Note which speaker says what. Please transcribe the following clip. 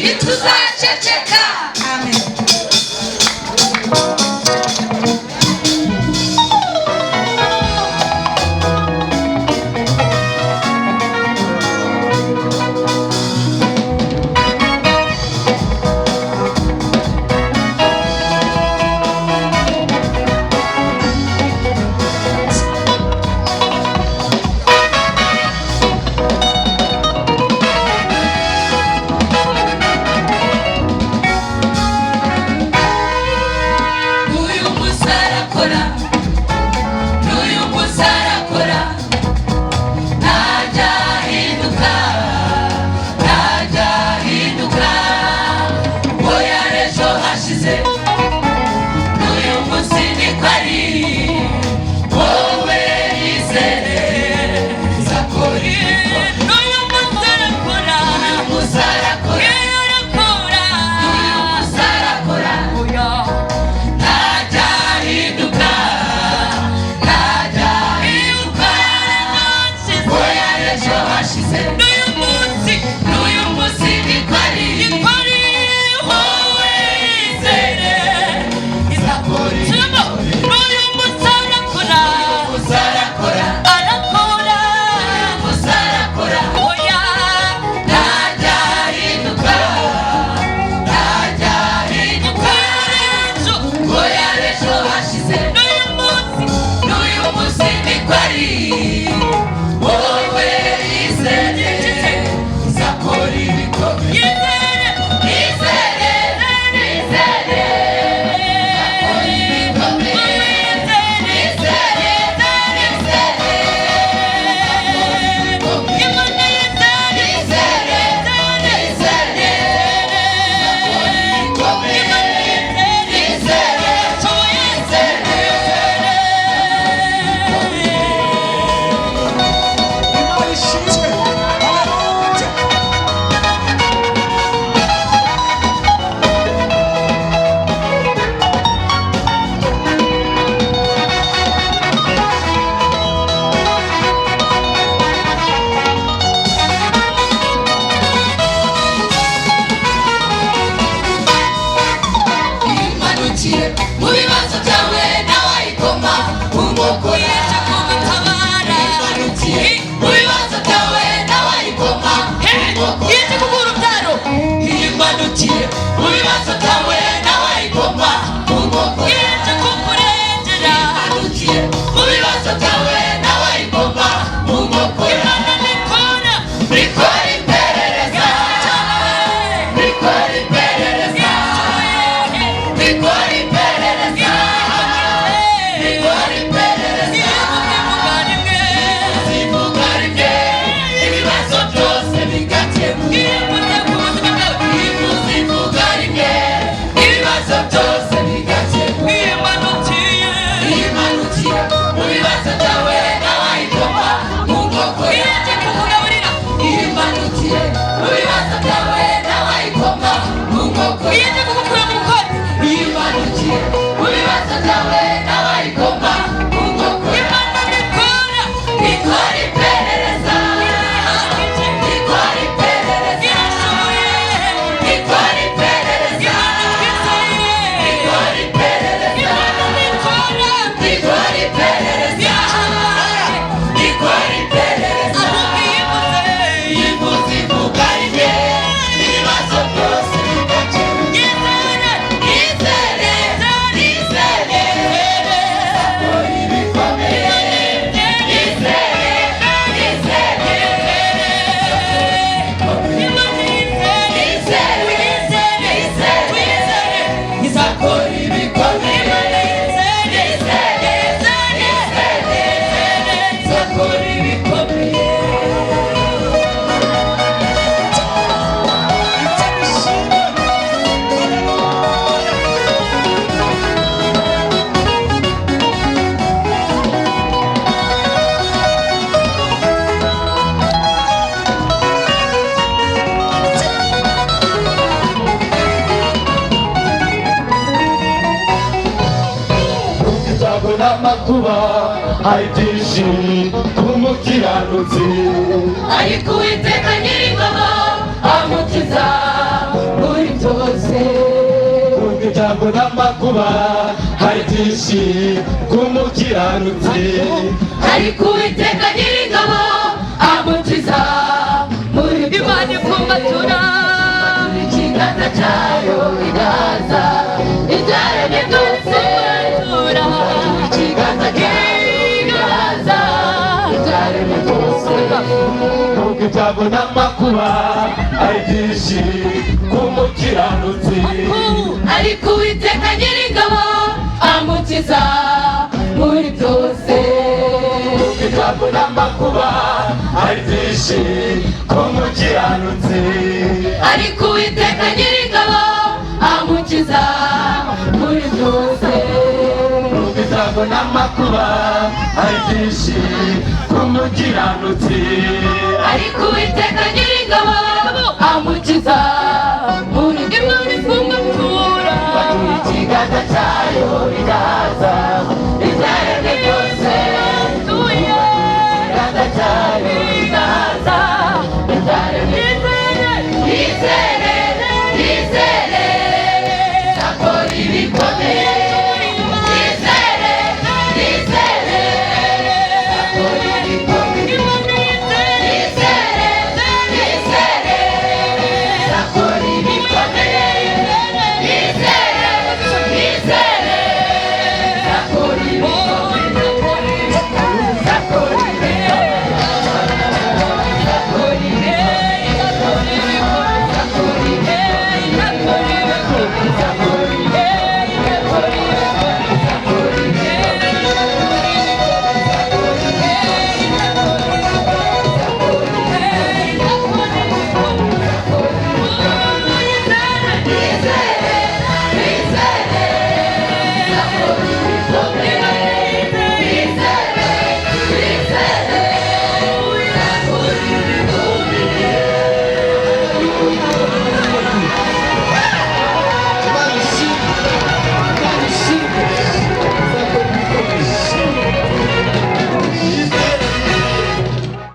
Speaker 1: Ntituzaceceka. Amen. N'uyu munsi arakora, n'uyu munsi arakora, ntajya ahinduka, ntajya ahinduka. Uwo yari ejo hashize, n'uyu munsi niko ari. Wowe yizere, izakora ibikomeye.
Speaker 2: N'uyu munsi arakora.
Speaker 1: N'uyu munsi arakora.
Speaker 2: Iyo arakora.
Speaker 1: N'uyu munsi arakora.
Speaker 2: Oya.
Speaker 1: Ntajya ahinduka, ntajya ahinduka. Oya, ejo hashize,
Speaker 2: N'uyu munsi.
Speaker 1: N'uyu munsi niko ari.
Speaker 2: Niko ari.
Speaker 1: Wowe yizere, izakora.
Speaker 2: Shyiramo. N'uyu munsi arakora.
Speaker 1: Munsi arakora.
Speaker 2: Arakora.
Speaker 1: N'uyu munsi arakora.
Speaker 2: Oya.
Speaker 1: Ntajya ahinduka, ntajya ahinduka.
Speaker 2: Ejo.
Speaker 1: Oya, ejo hashize,
Speaker 2: N'uyu munsi.
Speaker 1: N'uyu munsi niko ari. Wowe yizere, izakora ibikomeye.
Speaker 2: Yizere.
Speaker 1: Izere, izere, izakora ibikomeye. Izere, izere, izakora ibikomeye.
Speaker 2: Imana yizere.
Speaker 1: Izere, izere, izakora ibikomeye. Izere, izere.
Speaker 3: Imana ishimwe, haleluya.
Speaker 1: Imanukiye mu bibazo byawe nawe ayikoma mu nkokora.
Speaker 2: Kugutabara.
Speaker 1: Imanukiye mu bibazo byawe nawe ayikoma mu nkokora.
Speaker 2: Yije kuguha urubyaro.
Speaker 1: Imanukiye mu bibazo byawe nawe ayikoma mu nkokora.
Speaker 2: Yije kukurengera.
Speaker 1: Imanukiye mu bibazo byawe nawe ayikoma mu nkokora.
Speaker 2: Imana nikora.
Speaker 1: Ikora iperereza, ikora iperereza, ikora iperereza, ikora iperereza. Zivuga rimwe, ibibazo byose bigakemuka. Zivuga rimwe, ibibazo byose bigakemuka. Imanukiye mu bibazo byawe nawe ayikoma mu nkokora. Imanukiye mu bibazo byawe nawe ayikoma mu nkokora. Imanukiye mu bibazo byawe nawe ayikoma mu nkokora. Ikora iperereza, ikora iperereza, ikora iperereza, ikora iperereza, ikora iperereza, ikora iperereza. Ivuze ivuga rimwe, ibibazo byose bigakemuka. Izere, izere, izakora ibikomeye. Izere, izere, izere, izere, izakora ibikomeye. Izere, izere, izakora ibikomeye.
Speaker 3: Imana ishimwe, haleluya.
Speaker 4: Ibyago n'amakuba hari byinshi ku mukiranutsi.
Speaker 1: Ariko Uwiteka Nyiringabo amukiza.
Speaker 4: Ibyago n'amakuba hari byinshi ku mukiranutsi.
Speaker 1: Ariko Uwiteka Nyiringabo amukiza muri
Speaker 2: Imana
Speaker 1: byose.
Speaker 2: ipfumbatura.
Speaker 1: Ikiganza cyayo igaza ibyaremwe byose.
Speaker 2: Ipfumbatura.
Speaker 1: Ikiganza cyayo igaza ibyaremwe byose.
Speaker 4: Nubwo ibyago n'amakuba ari byinshi ku mukiranutsi,
Speaker 1: Ariko Uwiteka Nyiringabo amukiza muri byose.
Speaker 4: Nubwo ibyago n'amakuba ari byinshi ku mukiranutsi,
Speaker 1: Ariko Uwiteka Nyiringabo amukiza muri byose.
Speaker 4: Nubwo ibyago n'amakuba ari byinshi ku mukiranutsi,
Speaker 1: Ariko Uwiteka Nyiringabo amukiza.